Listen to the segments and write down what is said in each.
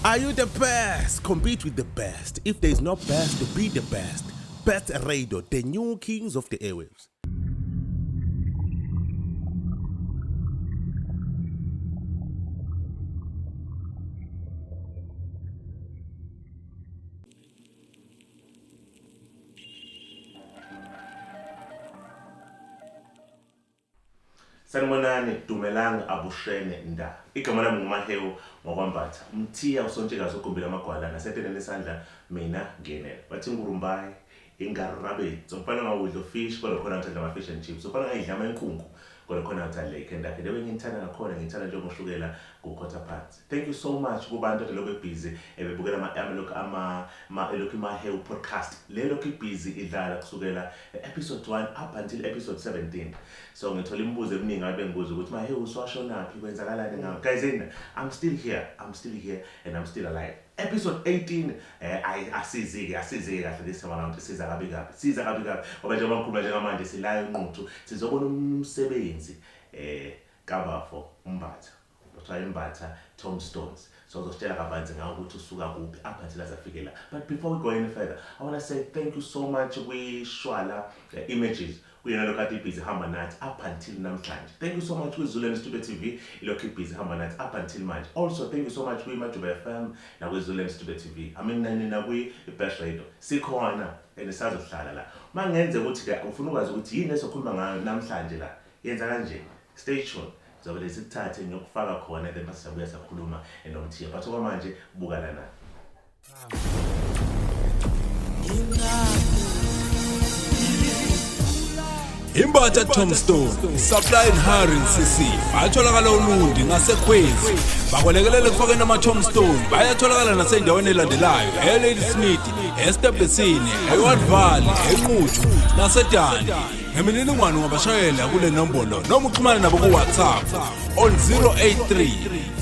Are you the best? Compete with the best. If there is no best, be the best. Best Radio, the new kings of the airwaves. Sanibonani, Dumelang Abushene Nda. Igama lami nguMahewu ngwakwambatha. Umthiya usontshikazi ogumbile amagwala naseteneni isandla mina ngiyenela. Bathi ngurumbayi ingarabetsi. Umfana ongawudla ufish kodwa khona ngithanda ama-fish and chips. Umfana ongayidla amankunku kodwa khona ngithanda le kendakhe. The way ngithanda ngakhona ngithanda njengoshukela kukhotha phansi. Thank you so much kubantu ade lokhu ebhizi ebebukela ama ama ma elokhu iMahewu podcast. Le lokhu ibhizi idlala kusukela episode 1 up until episode 17. So ngithola imibuzo eminingi abantu bengibuza ukuthi Mahewu uswashonaphi kwenzakalani ngawe. Guys I'm still here. I'm still here and I'm still alive. Episode 18 asizike asizike kahle this time around siza kabi kabi. Siza kabi kabi. Ngoba njengoba ngikhuluma njengamanje silayo inquthu sizobona umsebenzi kabafo uMbatha. Kuthiwa iMbatha Tombstones. So uzositshela kabanzi ngawo ukuthi usuka kuphi up until azafike la. But before we go any further, I want to say thank you so much kwiShwala Images. Kuyena lokhu kade ibhizi hamba nathi up until namhlanje. Thank you so much kwiZululand Studio TV ilokhu ibhizi hamba nathi up until manje. Also thank you so much kwiMajuba FM nakwiZululand Studio TV. I mean nani nakwi Best Radio. Sikhona and sazohlala la. Mangenze ukuthi ke ufuna ukwazi ukuthi yini esokhuluma ngayo namhlanje la. Yenza kanje. Stay tuned. Zobe lesikuthathe ngiyokufaka khona then bese siyabuya sakhuluma nomthiya. But okwamanje buka lana. Imbatha Tombstone Supply and Hiring CC bayatholakala olundi ngasekhwezi bakwelekelela ekufakeni ama-tombstone bayatholakala nasey'ndaweni elandelayo eLadysmith eStebhesini eWadvale eNquthu naseDandi ngemininingwane ungabashayela kule nombolo noma uxhumane nabo ku-WhatsApp on 083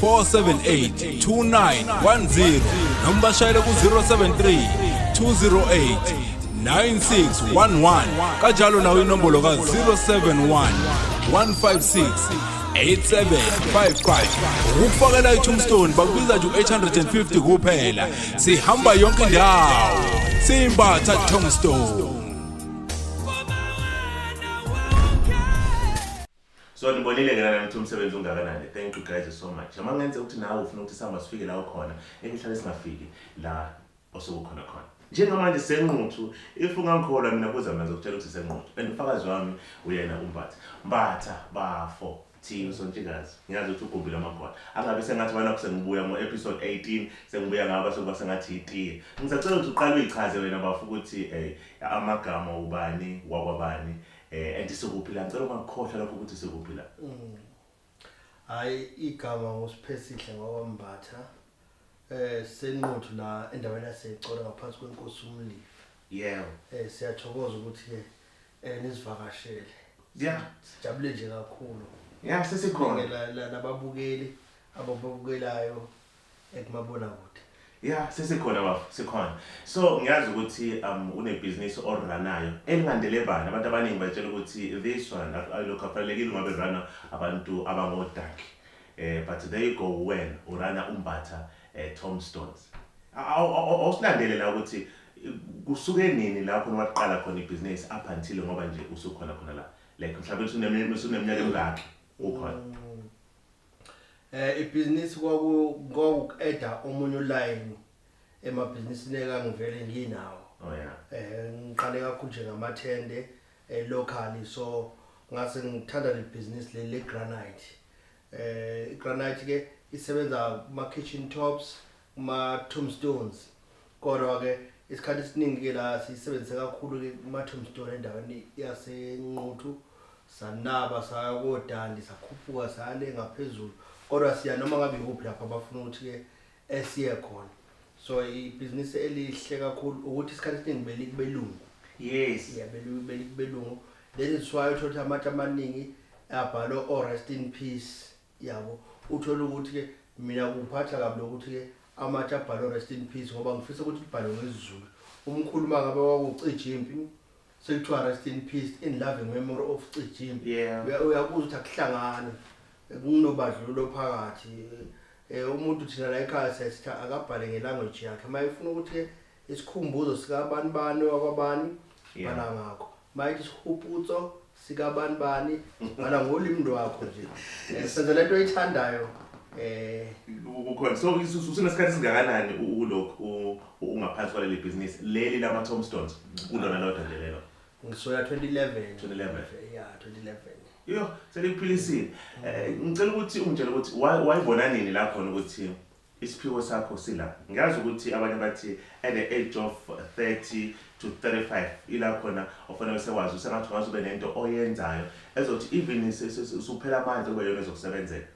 478 2910 noma bashayele ku-073 208 9611 kanjalo nawo inombolo ka-071 156 8755 ukufakela i-tombstone bakubiza nje u-850 kuphela sihamba yonke indawo simbatha tombstone. So nibonile ke lana ukuthi umsebenzi ungakanani. Thank you guys so much. Uma ngenze ukuthi nawe ufuna ukuthi sihamba sifike la ukhona, ekuhlale singafiki la osukukhona khona. Njengamanje senquthu, if ungangikholwa mina buza mina ngizokutshela ukuthi senquthu. And ufakazi wami uyena uMbatha. Mbatha bafo Thiyo Sontshikazi. Ngiyazi ukuthi ugumbile amagwala. Angabe sengathi wena sengibuya ngo episode 18 sengibuya ngaba sekuba sengathi itiye. Ngisacela ukuthi uqale uyichaze wena bafo ukuthi amagama ubani wakwabani and sikuphi la. Ngicela ungakukhohlwa lokho ukuthi sikuphi la. Hayi igama nguSiphesihle ngwakwambatha. Senquthu la endaweni yaseCola ngaphansi kwenkosi uMliva. Yebo. Siyathokoza ukuthi ke nisivakashele. Yeah. Sijabule nje kakhulu. Yeah, sesikhona. Nababukeli ababukelayo ekumabonakude. Yeah, sesikhona bafo, sikhona. So ngiyazi ukuthi unebhizinisi oranayo elingandele bani. Abantu abaningi batshela ukuthi this one alokhu afanelekile ngoba rana abantu abangodaki. But there you go when urana uMbatha Tombstones. Awusilandele la ukuthi kusuke nini la khona waqala khona ibhizinisi up until ngoba nje usukhona khona la. Like mhlawumbe usuneminyaka emingaki ukhona. Ibhizinisi kwaku-eda omunye ulayini emabhizinisini engangivele nginawo. Oh yeah. Ngiqale kakhulu nje ngamathende locally, so ngase ngithanda le business le granite. I-granite ke isebenza kuma kitchen tops, kuma tombstones. Kodwa ke isikhathi esiningi ke la sisebenzise kakhulu ke kuma tombstone endaweni yaseNquthu, sanaba saya koDandi, sakhuphuka sale ngaphezulu. Kodwa siya noma ngabe ikuphi lapha abafuna ukuthi ke esiye khona. So ibhizinisi elihle kakhulu ukuthi isikhathi esiningi belikubelungu. Yes. Yeah, belikubelungu. That is why uthola amatshe amaningi abhalwe oh rest in peace yabo. Uthola ukuthi ke mina kuphatha kabi lokuthi ke amatshe abhalwe rest in peace ngoba ngifisa ukuthi libhalwe ngesiZulu. Umkhulu mangabe wakucijimpi sekuthiwa rest in peace in loving memory of Cijimpi. Yeah. Uyakuzwa ukuthi akuhlangani, kunobandlululo phakathi. Umuntu thina la ekhaya siyasithi akabhale ngelanguage yakhe. Uma efuna ukuthi isikhumbuzo sikabani bani wakwabani, bhala ngakho. Mayithi isihuputso sikabani bani, bhala ngolimi lwakho nje. Senza lento oyithandayo. Kukhona, so usunesikhathi singakanani ulokhu ungaphansi kwaleli bhizinisi leli lama tombstones, kulona lodwa nje lelo? Ngisoya 2011. 2011. Yeah, 2011. Yo, selikuphilisile. Ngicela ukuthi ungitshele ukuthi wayibona nini la khona ukuthi isiphiwo sakho sila. Ngiyazi ukuthi abanye bathi at the age of 30 to 35 ila khona ofanele sewazi usengathi ungaze ube nento oyenzayo ezothi even usuphela amandla kube yona ezokusebenzela.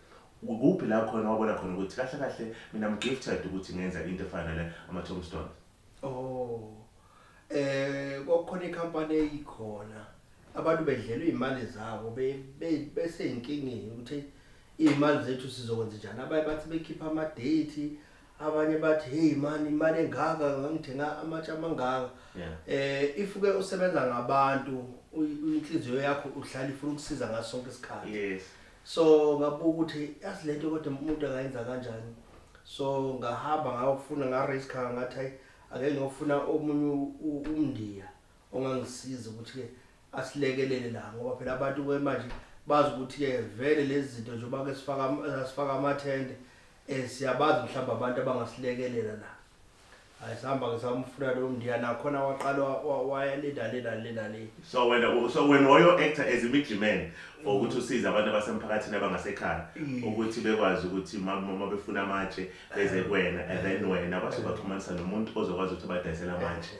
Kuphi la khona wabona khona ukuthi kahle kahle mina I'm gifted ukuthi ngenza into efana nale ama tombstones? Oh. Kwakukhona ikhampani eyikhona, abantu bedlelwa izimali zabo, bese inkingeni ukuthi izimali zethu sizokwenza njani. Abanye bathi bekhipha ama date, abanye bathi hey man, imali engaka ngangithenga amatshe amangaka. If ke usebenza ngabantu, inhliziyo yakho uhlala ifuna ukusiza ngaso sonke isikhathi. So ngabuka ukuthi yazi lento kodwa umuntu angayenza kanjani. So ngahamba ngayofuna, ngariska, ngathi hayi, ake ngiyofuna omunye umndiya ongangisiza ukuthi ke asilekelele la, ngoba phela abantu ke manje bazi ukuthi ke vele lezi zinto njengoba ke sifaka amathende, siyabazi mhlawumbe abantu abangasilekelela la. Hayi, sihamba ke samfuna lo mndiya, nakhona waqala waya lena lena lena le. So wena wayo acta as a middleman for ukuthi usize abantu abasemphakathini abangasekhaya ukuthi bekwazi ukuthi ma befuna amatshe beze kuwena, and then wena bazobaxhumanisa nomuntu ozokwazi ukuthi abadayisele amatshe.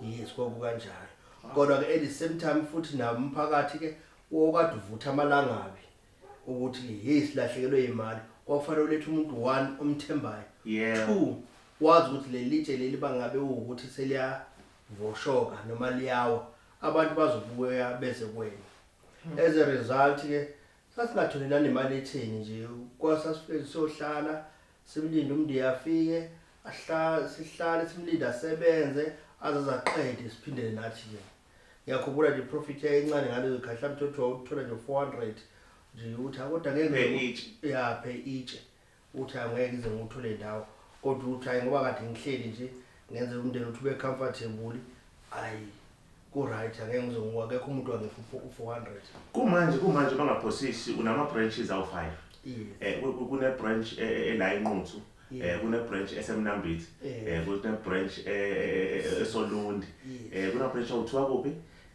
Yes, kwakukanjalo. Kodwa ke at the same time futhi namphakathi ke wokade uvutha amalangabi ukuthi hey, silahlekelwe imali. Kwakufanele ulethe umuntu, one, omthembayo. Two, wazi ukuthi leli litshe leli bangabe ukuthi seliyavoshoka noma liyawa, abantu bazobuya beze kuwena. As a result ke sasingatholi nanemali etheni nje, kwasasifike siyohlala simlinde umndiya afike, ahla sihlale simlinde asebenze aze aqede, siphindele nathi ke. Ngiyakhumbula nje profit yayincane ngalezo khathi, mhlawumbe uthola nje 400 nje, uthi kodwa ngeke Per each. Ya, per each. Uthi angeke ize ngikuthole indawo, kodwa uthi hayi, ngoba kade ngihleli nje ngenze umndeni ukuthi ube comfortable, ayi ku right, angeke ngize akekho umuntu wangifa u400. Kumanje bangaphosisi unama branches awu5. Yes. Kune branch ela eNquthu, kune branch eseMnambithi, kune branch eSolundi. Kuna branch awuthiwa kuphi?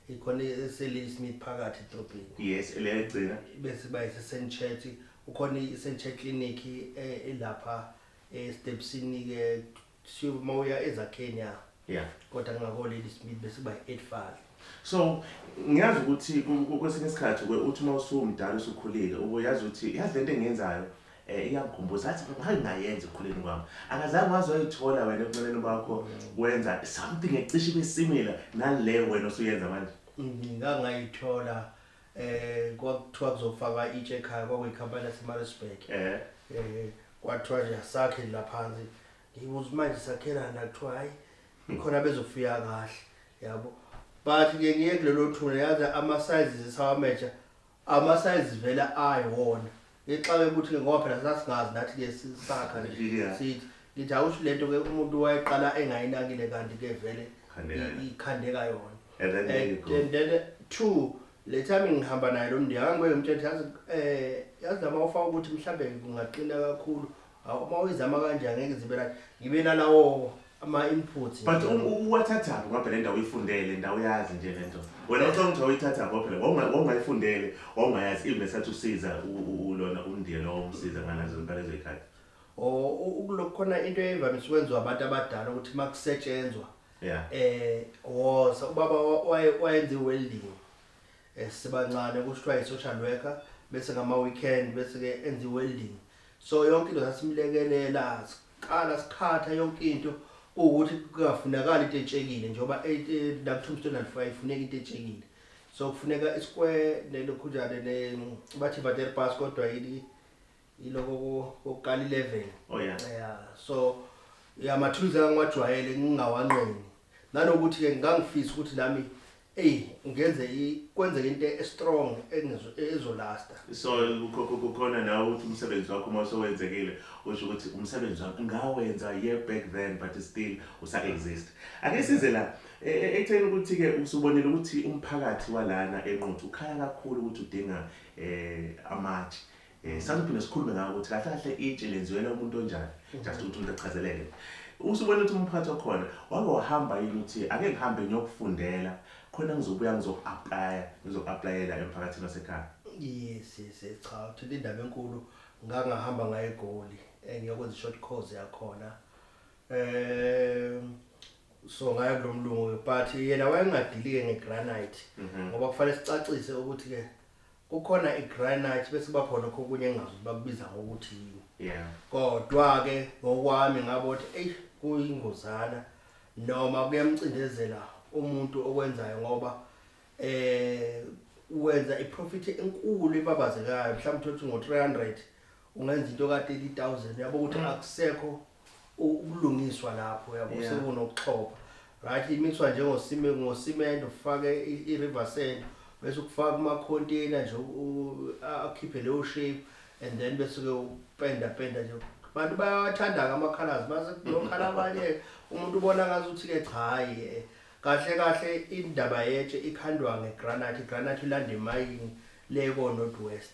Ikhona eseLadysmith phakathi edrobheni. Yes, le egcina. Bese bayise St Church, ukhona i-St Church Clinic elapha eStepsini ke mawuya ezakheni ya. Kodwa ngako Ladysmith bese kuba i-85. So ngiyazi ukuthi kwesinye isikhathi uke uthi uma usumdala usukhulile uyazi ukuthi yazi lento engiyenzayo iyangikhumbuza athi ngake ngayenza ekukhuleni kwami. Akazange waze wayithola wena ebuncaneni bakho wenza something ecishe ibe similar nale wena osuyenza manje? Ngangayithola, kwakuthiwa kuzofakwa itshe ekhaya, kwakuyikhampani yaseMaritzburg. Kwathiwa nje asakhe la phansi. Ngibuza manje sakhelana, kuthiwa hayi, khona bezofika kahle yabo. But ke ngiye kulelo thuna, yazi ama sizes esawameja, ama sizes vele ayiwona. Ngixake ukuthi ngoba phela sasingazi nathi ke sisakha nje. Sithi ngithi awusho lento ke umuntu wayeqala engayinakile, kanti ke vele Khandeka yona. Ikhandeka yona. And then there you go. And then two, le time ngihamba naye lo mndeni angibe ngimtshela yazi yazi lama ufaka ukuthi mhlambe kungaqina kakhulu, uma uyizama kanje angeke zibe right, ngibe nalawo ama inputs. But uwathathaphi ngoba phela indawo uyifundele, indawo uyazi nje lento. Wena ucabanga ukuthi awuyithathaphi ngoba phela wawungayifundele, wawungayazi even esathi usiza ulona umndeni lo umsiza ngalazo ngalezo zikhathi. O ukulokhu khona into evamise ukwenziwa abantu abadala ukuthi makusetshenzwa woza ubaba wayenza i-welding sibancane, kusho kuthiwa i-social worker, bese ngama weekend bese ke enza i-welding. So yonke into sasimlekelela, siqala sikhatha yonke into, kuwukuthi kungafunakala into etshekile njengoba la ku-tombstone ayifuneki into etshekile, so kufuneka isquare nelokhunjane ne bathi waterpas, kodwa yini iloko kokukala i-level. Oh yeah. Yeah, so ya mathuluzi angiwajwayele, ngingawanqeni, nanokuthi ke ngangifisa ukuthi nami. Ey, ngenze kwenzeke into e-strong ezolasta. So kukhona nawe uthi umsebenzi wakho uma usowenzekile usho ukuthi umsebenzi wakho ngawenza year back then, but still usa-exist. Ake size la ekutheni ukuthi-ke usubonile ukuthi umphakathi walana eNquthu ukhaya kakhulu ukuthi udinga amatshe. Sazophinde sikhulume ngawo ukuthi kahle kahle itshe lenziwela umuntu onjani, just ukuthi umuntu achazeleke. Usubona ukuthi umphathi wakhona wake wahamba yini ukuthi ake ngihambe ngiyokufundela khona ngizobuya ngizoku-aplaya, ngizoku-aplayela emphakathini wasekhaya? Yes, cha, uthinta indaba enkulu. Ngangahamba ngaye eGoli, ngiyokwenza i-short course yakhona. So ngaya kulomlungu, but yena wayengadili-ke nge-granite, ngoba kufanele sicacise ukuthi-ke kukhona i-granite bese kuba khona okunye engingazi ukuthi bakubiza ngokuthi yini. Kodwa-ke ngokwami ngabo ukuthi eyi, kuyingozana noma kuyamcindezela umuntu okwenzayo, ngoba wenza i-profit enkulu ebabazekayo. Mhlawumbe uthi ngo-300 ungenza into ka-30,000, yabo, ukuthi akusekho ukulungiswa lapho, yabo. Sekunokuxhopha, right? Imixwa njengosime ngosimende, ufake i-river sand, bese ukufaka kuma-container nje, akhiphe leyo shape, and then bese ke upenda penda nje. Abantu bayawathanda-ke ama-colours, mase kulokhala abanye umuntu ubona ngathi ukuthi-ke cha, hhayi, kahle kahle indaba yetshe ikhandwa nge-granite. I-granite ilanda emayini le ko-North West.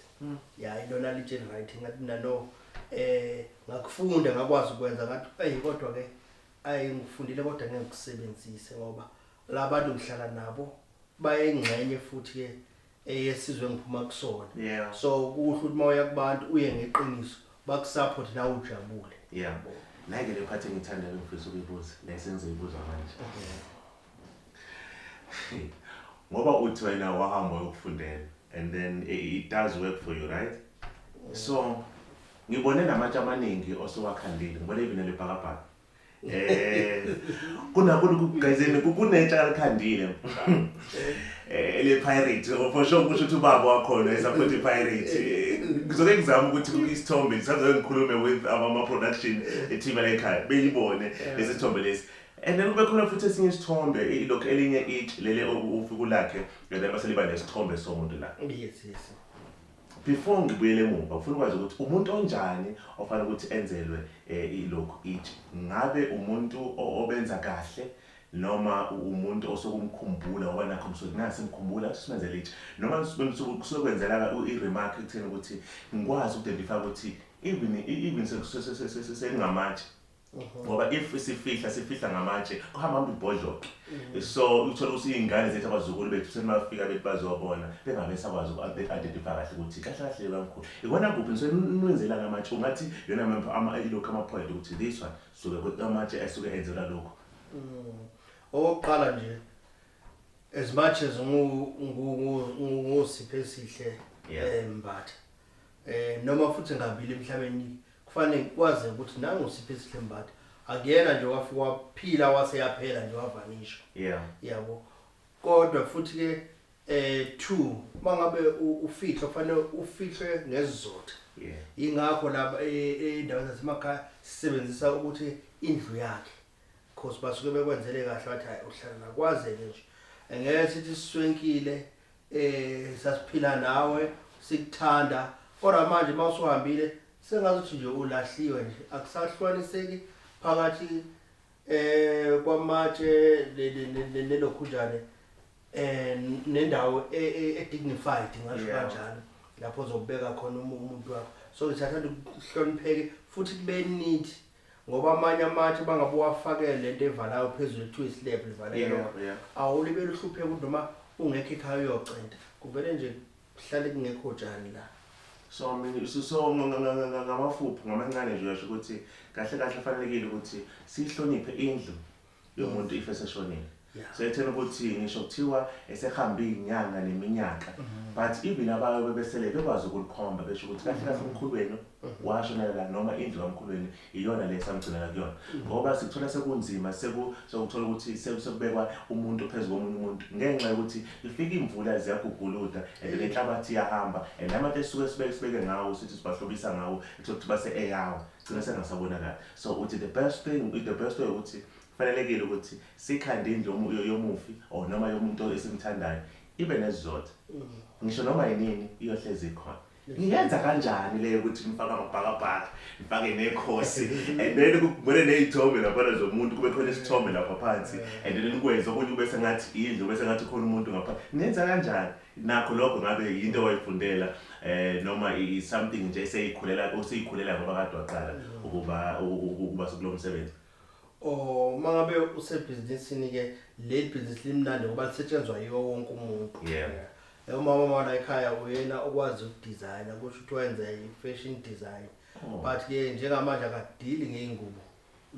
Ya, ilona litshe right. Ngathi mina no, ngakufunda, ngakwazi ukwenza. Ngathi eyi, kodwa ke ayi, ngifundile kodwa ngeke ngikusebenzise, ngoba labantu ngihlala nabo bayengxenye futhi ke eyesizwe engiphuma kusona. So kuhle ukuthi mawuya kubantu uye ngeqiniso, baku-support nawe ujabule. Yeah, nayi-ke le part engiyithandayo, ngifisa ukuyibuza la, sengizoyibuza manje, ngoba uthi wena wahamba uyokufundela and then it does work for you, right? So ngibone namatshe amaningi osowakhandile, ngibone even nelebhakabhaka. Kuna gayizeni kunetsha alikhandile le Pirate, for sure kusho ukuthi ubaba wakhona e-support i-Pirate. Ngizoke ngizame ukuthi isithombe ngisazoke ngikhulume with ama production team la ekhaya beyibone lesi sithombe lesi, and then kube khona futhi esinye isithombe, ilokhu elinye itshe lele ufika ulakhe and then base liba nesithombe somuntu la. Yes. Before ngibuyele emuva, ngifuna ukwazi ukuthi umuntu onjani ofanele ukuthi enzelwe ilokhu itshe. Ngabe umuntu obenza kahle noma umuntu osokumkhumbula, ngoba nakho msuke nasi ngikhumbula ukuthi simenzele itshe, noma kusuke kwenzela i-remark ekutheni ukuthi ngikwazi uku-identify ukuthi even sekungamatshe, ngoba if sifihla sifihla ngamatshe kuhamba hamba ibhodloke, so uthola ukuthi iy'ngane zethu, abazukulu bethu, senibafika bethi bazobona bengabe sakwazi uku-identify kahle ukuthi kahle kahle bamkhulu ikona kuphi. Nisuke niwenzela ngamatshe, ungathi yona ilokhu ama-point ukuthi this one suke amatshe asuke enzelwa lokhu. Okokuqala nje, as much as ngusipho esihle Mbatha, noma futhi ngabili emhlabeni, kufanele kwaze ukuthi nangusipho esihle Mbatha akuyena nje wafika waphila wase yaphela nje wavanisha. Yabo, kodwa futhi ke two, mangabe ufihlwa kufanele ufihlwe ngesizotha. Ingakho laba ey'ndaweni zasemakhaya sisebenzisa ukuthi indlu yakhe, cause basuke bekwenzele kahle, wathi hayi, uhlala la, kwazeke nje ngeke sithi siswenkile, sasiphila nawe sikuthanda, kodwa manje mawusuhambile sengazuthi nje ulahliwe nje, akusahlukaniseki phakathi kwamatshe nelokhunjane nendawo e-dignified, ngasho kanjalo, lapho uzobeka khona umuntu wakho. So ngithathanda ukuhlonipheke futhi kube neat, ngoba amanye amatshe bangabe uwafakele lento evalayo phezulu ekuthiwa i-slab livaleke lonke, awulibele uhlupheke ukuthi noma ungekho ekhaya uyocenta, kuvele nje kuhlale kungekho tshani la. So mina so ngamafuphi, ngamancane nje, uyasho ukuthi kahle kahle fanelekile ukuthi sihloniphe indlu yomuntu if eseshonile. So ethena ukuthi ngisho kuthiwa esehambe inyanga neminyaka, but even abayo bebesele bekwazi ukulikhomba, besho ukuthi kahle kahle umkhulu wenu washonela la, noma indlu kamkhulu wenu iyona le esamgcinela kuyona, ngoba sikuthola sekunzima, sekuthola ukuthi sekubekwa umuntu phezu komunye umuntu ngenxa yokuthi ifika imvula ziyaguguluda and nenhlabathi iyahamba, and amatshe esisuke sibeke ngawo, sithi sibahlobisa ngawo, ethola ukuthi base eyawa, gcina sengasabonakali. So uthi the best thing, the best way ukuthi Kufanelekile ukuthi sikhande indlu yomufi or noma yomuntu esimthandayo ibe nesizotha. Ngisho noma yinini iyohlezi ikhona. Niyenza kanjani leyo ukuthi nifake amabhakabhaka, nifake nekhosi and then kubone nezithombe lapha zomuntu, kube khona isithombe lapha phansi and then nikwenze okunye kube sengathi indlu, bese ngathi khona umuntu ngapha. Niyenza kanjani? Nakho lokho ngabe yinto owayifundela noma something nje eseyikhulela oseyikhulela ngoba kade waqala ukuba sekulo msebenzi? Oh, mangabe usebhizinisini ke, leli bhizinisi limnandi ngoba lisetshenzwa yiwo wonke umuntu. Umama la ekhaya uyena okwazi ukudesigna, kusho ukuthi wenze i-fashion design. But ke njengamanje akadili ngey'ngubo,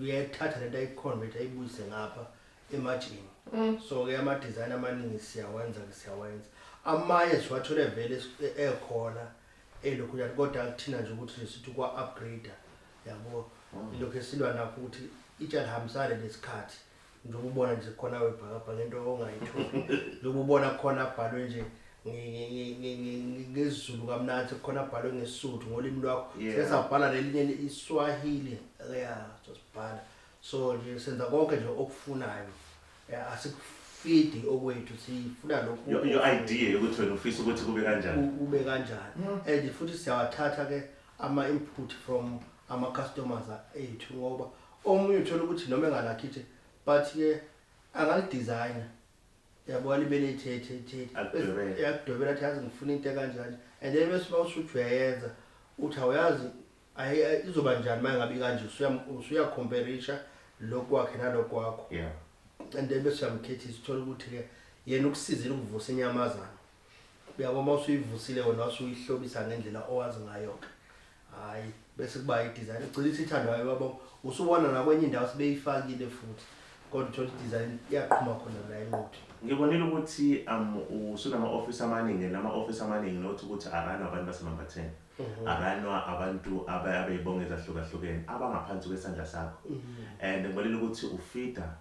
uyayithatha lento ayiconvert ayibuyise ngapha ematsheni. So ke ama-design amaningi siyawenza ke, siyawenza amanye siwathole vele ekhona elokhu njalo, kodwa kuthina nje ukuthi sithi kwa-upgrade, yabo, ilokhu esilwa nakho ukuthi itsha lihambisane nesikhathi. Njengoba ubona nje khona webhakabhaka into ongayitholi, njengoba ubona khona abhalwe nje ngesiZulu kamnandi, khona abhalwe ngesiSuthu ngolimi lwakho. Sesabhala nelinye iSwahili, ya, sosibhala. So nje senza konke nje okufunayo, asikufidi okwethu, sifuna lokhu. Your idea yokuthi wena ufisa ukuthi kube kanjani. Kube kanjani, and futhi siyawathatha ke ama-input from ama-customers ethu, ngoba omunye uthola ukuthi noma engalakhithi but ke angalidesigna, yabo, libe lethe Akudwebele. Yakudwebela athi, yazi ngifuna into ekanjani, and then bese uma usuthi uyayenza uthi awuyazi izoba njani uma ngabe kanje, usuyacomparisha lokhu kwakhe nalokhu kwakho. And then bese uyamkhethisa, uthola ukuthi-ke yena ukusizile ukuvusa inyamazana, uyabo. Uma usuyivusile wena wasuyihlobisa ngendlela owazi ngayo-ke, hhayi, bese kuba i-design igcina isithandwayo, yabo. Usubona nakwenye indawo sebeyifakile futhi, kodwa uthola i-design iyaqhuma khona la eNquthu. Ngibonile ukuthi usunama-office amaningi, nama-office amaningi not ukuthi arunwa abantu baseMambatheni, arunwa abantu abeyibongo ezahlukahlukene abangaphansi kwesandla sakho, and ngibonile ukuthi ufeeda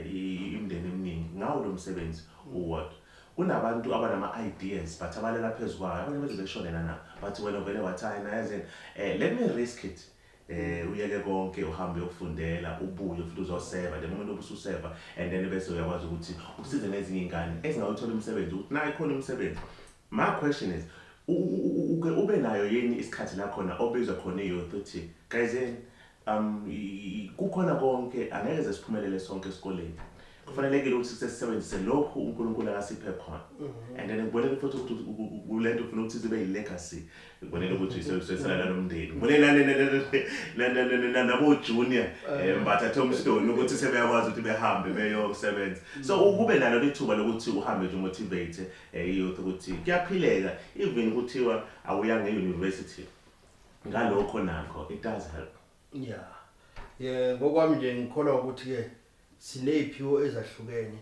imindeni eminingi ngawo lo msebenzi uwodwa. Kunabantu abanama-ideas but abalela phezu kwayo, abanye beze beshonela na, but wena vele wathi, hayi, nayazini, let me risk it, uyeke konke, uhambe uyokufundela, ubuye futhi uzoseva the moment ubususeva, and then bese uyakwazi ukuthi usize nezinye iy'ngane ezingawuthola umsebenzi ukuthi nayi khona umsebenzi. My question is, uke ube nayo yini isikhathi la khona obizwa khona i-youth uthi, guys, yini, kukhona konke, angeke ze siphumelele sonke esikoleni, kufanelekile ukuthi sesisebenzise lokhu uNkulunkulu akasiphe khona? And then ngibonele futhi ukuthi kulento ufuna ukuthi zibe yi-legacy, ngibonele ukuthi sesala nomndeni, ngibonele nabo junior Mbatha Tombstone ukuthi sebeyakwazi ukuthi behambe beyosebenza. So ukube nalo lethuba lokuthi uhambe nje motivate i-youth ukuthi kuyaphileka even kuthiwa awuyanga e-university, ngalokho nakho it does help. Ya, ye, ngokwami nje ngikholwa ukuthi ke sineziphiwo ezahlukene.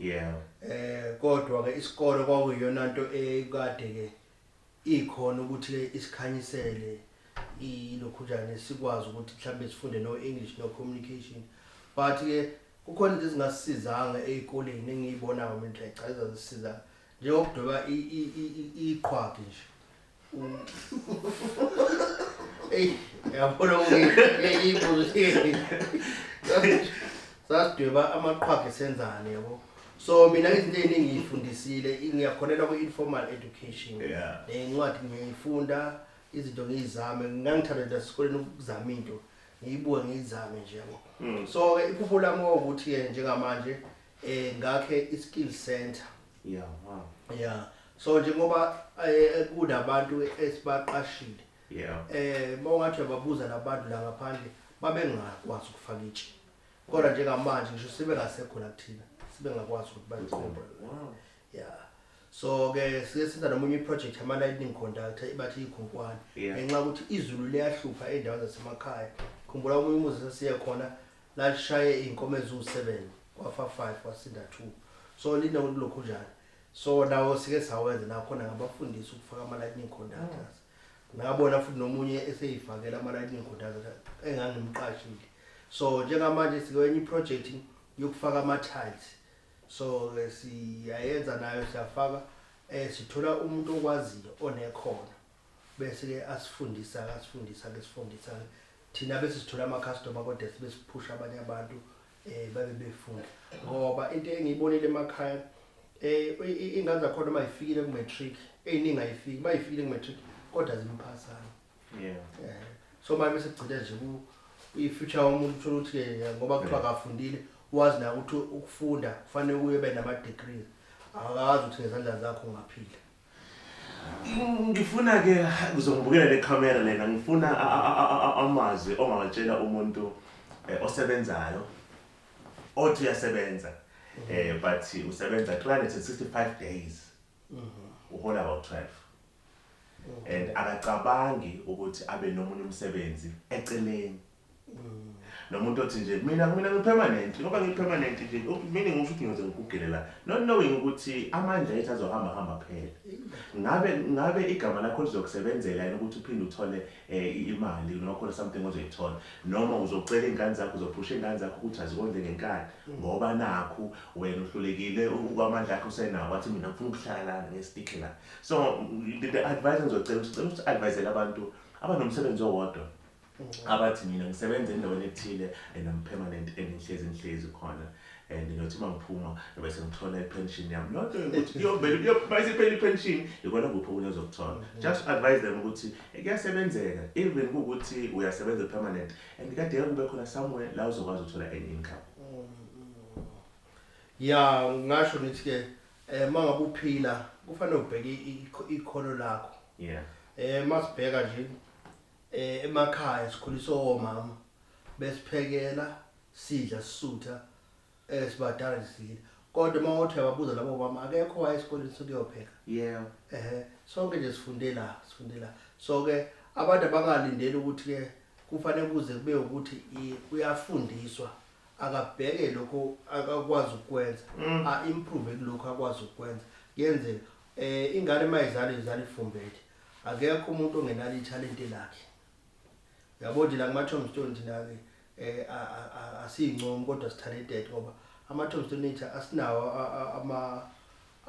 Kodwa ke isikole kwakuyiyona nto ekade ke ikhona ukuthi ke isikhanyisele ilokhunjane, sikwazi ukuthi mhlambe sifunde no English no communication, but ke kukhona izinto ezingasisizanga ezikoleni engiyibonayo mina ukuthi cha, ezazisiza njengokudweba iqhwagi nje. Ey, yabona ngiyibuzo, sasidweba amaqhwagi senzani, yabo. So mina izinto ey'ningi ngiyifundisile, ngiyakholelwa kwi-informal education. Ney'ncwadi ngiyayifunda, izinto ngiyizame, ngangithanda nje esikoleni ukuzama into, ngiyibuke ngiyizame nje, yabo. So-ke iphupho lami kwawukuthi-ke njengamanje ngakhe i-skill center. Yeah, so njengoba kunabantu esibaqashile, mawungathi uyababuza labantu la ngaphandle, babengakwazi ukufaka itshe, kodwa njengamanje ngisho sebengasekho la kuthina sebengakwazi ukuthi bayiqombe. Yeah, so ke sike senza nomunye iproject ama-lightning conductor, bathi ikhonkwane, ngenxa yokuthi izulu liyahlupha ey'ndaweni zasemakhaya. Khumbula omunye umuzi sesiye khona lashaye iy'nkomo eziwu-7, kwafa 5, kwasinda 2. So linokulokhu njani, so nawo sike sawenza nakhona, ngabafundisa ukufaka ama-lightning conductors. Ngabona futhi nomunye eseyifakela ama-lightning conductors engangimqashile. So njengamanje sikwenye iproject yokufaka ama-tiles, so ke siyayenza nayo, siyafaka, sithola umuntu okwaziyo onekhono, bese ke asifundisa ke sifundisa thina, bese sithola ama-customer, kodwa sibe siphusha abanye abantu. Babe befunda, ngoba into engiyibonile emakhaya, ingane zakhona uma ifikile ku-matric, eyiningi ayifiki, uma ifikile ku-matric kodwa zimphasana. So manje bese kugcina nje ku i-future womuntu, uthola ukuthi-ke ngoba kuthiwa akafundile, wazi naye ukuthi ukufunda kufanele uye ube nama-degrees, akazi ukuthi ngezandla zakho ungaphila. Ngifuna ke uzongibukela le camera lena, ngifuna amazwi ongawatshela umuntu osebenzayo, othi uyasebenza, but usebenza 365 days, uhola about 12, and akacabangi ukuthi abe nomunye umsebenzi eceleni, nomuntu othi nje mina ngi-permanent, ngoba ngi-permanent nje, meaning usho ukuthi ngiyoze ngigugele la, not knowing ukuthi amandla ethu azohamba hamba phela. Ngabe igama lakho lizokusebenzela yini ukuthi uphinde uthole imali, noma khona something ozoyithola, noma uzocela iy'ngane zakho, uzophusha iy'ngane zakho ukuthi azikondle ngenkani, ngoba nakhu wena uhlulekile, kwamandla akho usenawo, wathi mina ngifuna ukuhlala lana ngestikhe la. So the advice engizocela ukuthi, cela ukuthi advisele abantu abanomsebenzi owodwa, abathi mina ngisebenza endaweni ethile and I'm permanent and ngihlezi khona, and ngiyothi uma ngiphuma bese ngithola i-pension yami, not knowing ukuthi kuyovele mayisiphela i-pension, ikona kuphi okunye ozokuthola. Just advise them ukuthi kuyasebenzeka, even kuwukuthi uyasebenza permanent, and kade kube khona somewhere la uzokwazi ukuthola an income. Ya, ngisho ngithi ke, mangabe uphila kufanele ubheke ikhono lakho. Masibheka nje emakhaya sikhuliswa omama, besiphekela, sidla, sisutha, sibadala nje sidla, kodwa uma uthi uyababuza labo mama, akekho waye esikoleni sokuyopheka. Ehe, sonke nje sifunde la, sifunde la. So ke abantu abangalindeli ukuthi ke kufanele kuze kube ukuthi uyafundiswa, akabheke lokho akakwazi ukwenza, a improve kulokho akwazi ukwenza. Kuyenzeka ingane mayizala, izala ifumbethe, akekho umuntu ongenalo italent lakhe. Yabo nje la kuma tombstone thina ke, asiyincomi kodwa sitalented, ngoba ama tombstone ethu asinawo ama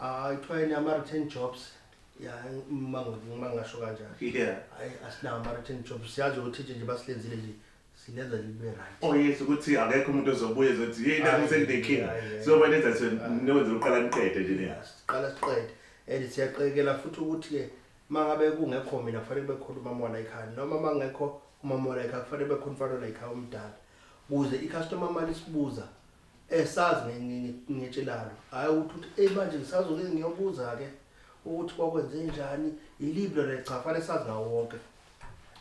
ayithiwa ama written jobs, ya, uma ngingasho kanjalo. Hayi, asinawo ama written jobs, siyazi ukuthi nje basilenzile nje, silenza libe right. Oh yes, ukuthi akekho umuntu ozobuya ezothi hey, nami senginenkinga. Hayi. So bayenza nenza uqala niqede nje le. Ya, siqala siqede, and siyaqekela futhi ukuthi ke mangabe kungekho mina kufanele kube khona umama wala ekhaya, noma mangekho umama wala ekhaya kufanele kube khona umfana wala ekhaya omdala, ukuze i-customer mali sibuza esazi ngetshelalo, hayi ukuthi uthi hey, manje ngisazoke ngiyobuza ke ukuthi kwakwenze njani, iliphi lona. Cha, fanele sazi ngawo wonke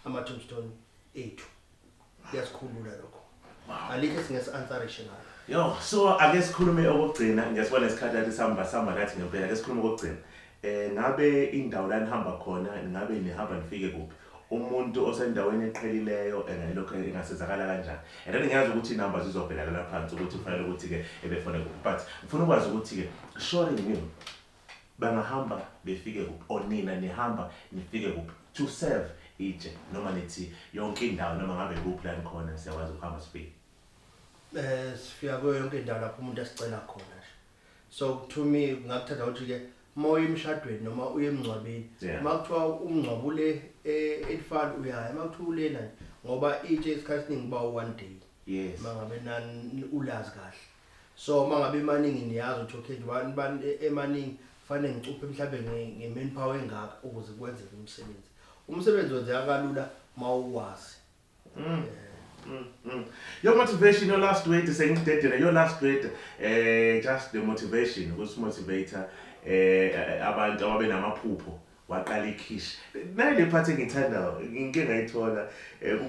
ama tombstone ethu, kuyasikhulula lokho, alikho esingesi-answerishe ngalo. Yo, so ake sikhulume okugcina, ngiyasibona isikhathi athi sihamba sihamba nathi ngempela, ake sikhulume okugcina. Ngabe indawo la nihamba khona, ngabe nihamba nifike kuphi? Umuntu osendaweni eqhelileyo engalokho engasizakala kanjani? And then ngiyazi ukuthi inamba zizovela la phansi ukuthi kufanele ukuthi ke ebefone kuphi. But ngifuna ukwazi ukuthi ke Shoring Mill bangahamba befike kuphi? Or nina nihamba nifike kuphi to serve itshe, noma nithi yonke indawo, noma ngabe kuphi la nikhona siyakwazi ukuhamba sifike? Sifika kuyo yonke indawo lapho umuntu asicela khona nje. So to me ngakuthatha ukuthi ke uma uye emshadweni noma uye emngcwabeni, uma kuthiwa umngcwabo ule elifani uyaya, uma kuthiwa ulena nje, ngoba itshe isikhathi esiningi kuba one day. Mangabe nani ulazi kahle, so mangabe emaningi niyazi ukuthi okay nje bani emaningi fanele ngicuphe mhlambe nge-manpower engaka ukuze kwenzeke umsebenzi. Umsebenzi wenzeka kalula mawukwazi. Your motivation, your last word, sengidedele, your last word, just the motivation, ukuthi motivator abantu ababe namaphupho waqala ikhishi. Nayi le part engithandayo, ngike ngayithola,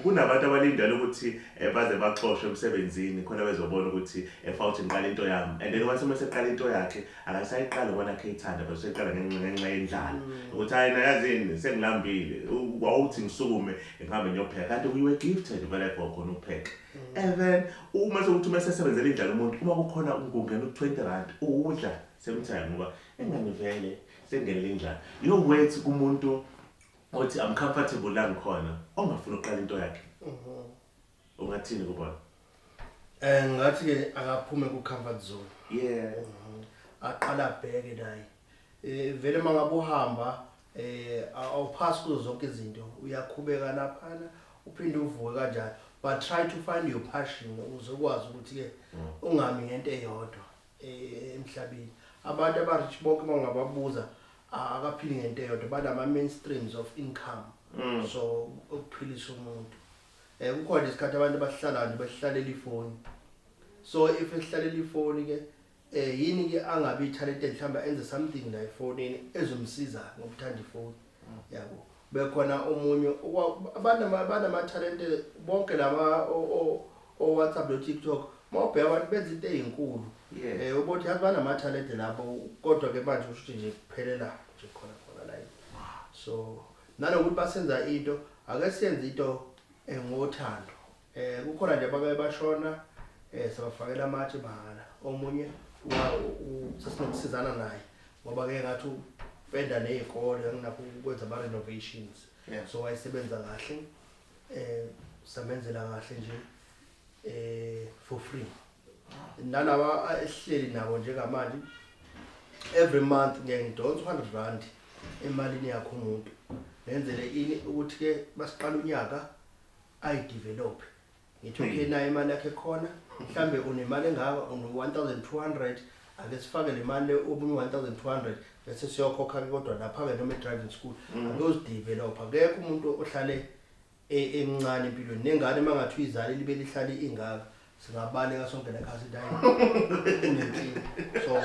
kunabantu abalindele ukuthi baze baxoshwe emsebenzini khona bezobona ukuthi fawuthi ngiqala into yami, and then once uma seqala into yakhe akasayiqali ngoba nakhe eyithanda, but useqala ngenxa yendlala, ukuthi hayi nayazini sengilambile, wawuthi ngisukume ngihambe ngiyopheka, kanti we were gifted vele for khona ukupheka. And then uma sekuthi uma sesebenzela indlala umuntu, uma kukhona kungena u-20 rand uwudla same time ngoba engangivele sengenele indlala. Your words kumuntu othi I'm comfortable la ngikhona, ongafuni ukuqala into yakhe, ungathini kubona? Ngathi ke akaphume ku comfort zone. Aqala abheke naye. Vele mangabe uhamba awuphasi kuzo zonke izinto, uyakhubeka laphana uphinde uvuke kanjalo. But try to find your passion ukuze ukwazi ukuthi ke ungami ngento eyodwa emhlabeni. Abantu aba-rich bonke uma ungababuza, akaphili ngento eyodwa, banama mainstreams of income. So ukuphilisa umuntu, kukhona isikhathi abantu bahlala nje behlalela ifoni. So if ehlalela ifoni ke, yini ke angabi talented, mhlawumbe enze something la efonini ezomsiza ngokuthanda ifoni yabo. Bekhona omunye abantu abanama talent bonke laba o WhatsApp no TikTok, mawubheka abantu benza into ezinkulu. Ubothi yazi banama talent lapho, kodwa ke manje usho ukuthi nje kuphelela nje khona khona la. So nanokuthi basenza into, ake siyenze into ngothando. Kukhona nje abake bashona, sabafakela amatshe mahhala. Omunye sasinokusizana naye ngoba ke ngathi upenda nezikole, nginakho ukwenza ama renovations. So wayesebenza kahle, samenzela kahle nje for free. Nalaba esihleli nabo njengamanje, every month ngeke ngidonse R100 emalini yakho umuntu, ngenzele ini ukuthi ke basiqala unyaka ayidevelop. Ngithi okay, nayo imali yakhe khona, mhlambe unemali engaka, une 1200, ake sifake le mali le omunye 1200 bese siyokhokha ke. Kodwa lapha ke noma e-driving school, ake uzidevelop. Akekho umuntu ohlale emncane empilweni. Nengane mangathi uyizale libe lihlale ingaka, singabaleka sonke la ekhaya sithi hayi, unenkinga. So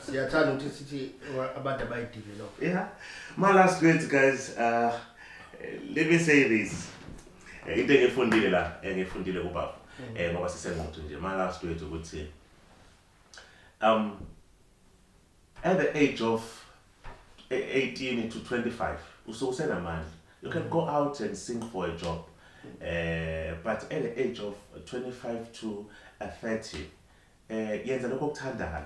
siyathanda ukuthi sithi abantu abayidevelop. Yeah. My last words, guys. Let me say this. Into engifundile la, engifundile kubaba. Ngoba sisenquthu nje. My last words ukuthi at the age of 18 to 25 usuke usenamandla. You can go out and sing for a job. But at the age of 25 to 30, yenza lokho okuthandayo.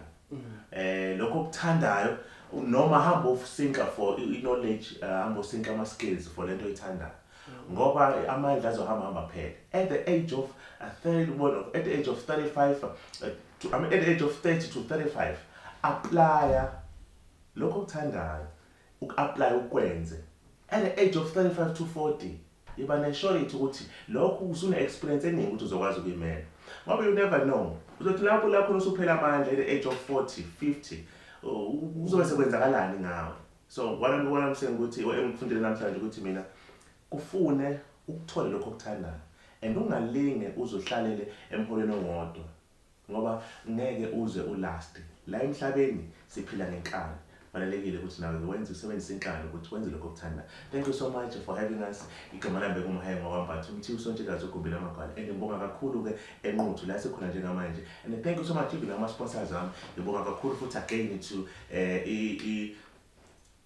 Lokho okuthandayo, noma hamba usinka for i-knowledge, hamba usinka ama skills for lento oyithandayo. Ngoba amandla azohamba hamba phela. At the age of 30, well, at the age of 35, to, I mean, at the age of 30 to 35, apply lokho okuthandayo, uku-apply ukwenze. At the age of 35 to 40, iba ne-surety ukuthi lokhu usune experience eningi ukuthi uzokwazi ukuyimela, ngoba you never know, uzothi lapho lapho usuphela amandla at the age of 40, 50, kuzobe sekwenzakalani ngawe? So what I'm saying ukuthi engikufundile namhlanje ukuthi mina kufune ukuthole lokho okuthandayo and ungalinge uzohlalele emholweni owodwa, ngoba ngeke uze ulast la emhlabeni. Siphila ngenkani, balulekile ukuthi nawe wenze, usebenzise inkani ukuthi wenze lokho okuthandayo. Thank you so much for having us. Igama lami bekuMahaye ngwakwambatha, umthiwa usontshikazi ugumbile amagwala, and ngibonga kakhulu-ke eNquthu la sikhona njengamanje. And thank you so much even ama-sponsors ami, ngibonga kakhulu futhi again to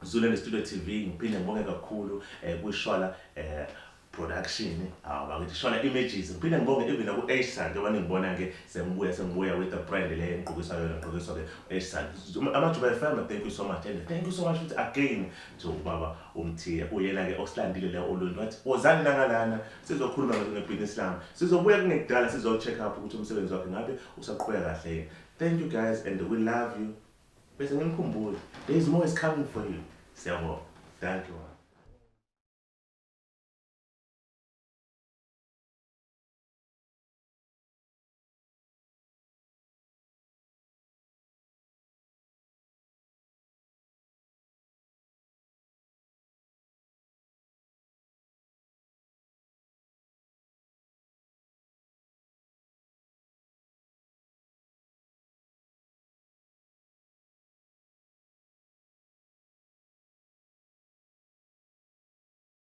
Zululand Studio TV. Ngiphinde ngibonge kakhulu kwishwala production, awu bakithi, Shwala Images. Ngiphinde ngibonge even naku H-San, njengoba ningibona ke sengibuya with the brand le engigqokisa yona, ngigqokiswa ke H-San, Amajuba FM. Thank you so much, and thank you so much futhi again to ubaba uMthiya, uyena ke osilandile le Olundi, wathi wozani nangalana sizokhuluma ngebhizinisi lami. Sizobuya kungekudala sizo check up ukuthi umsebenzi wakhe ngabe usaqhubeka kahle yini. Thank you guys, and we love you. Bese ngimkhumbule, there is more is coming for you. Siyabonga, thank you.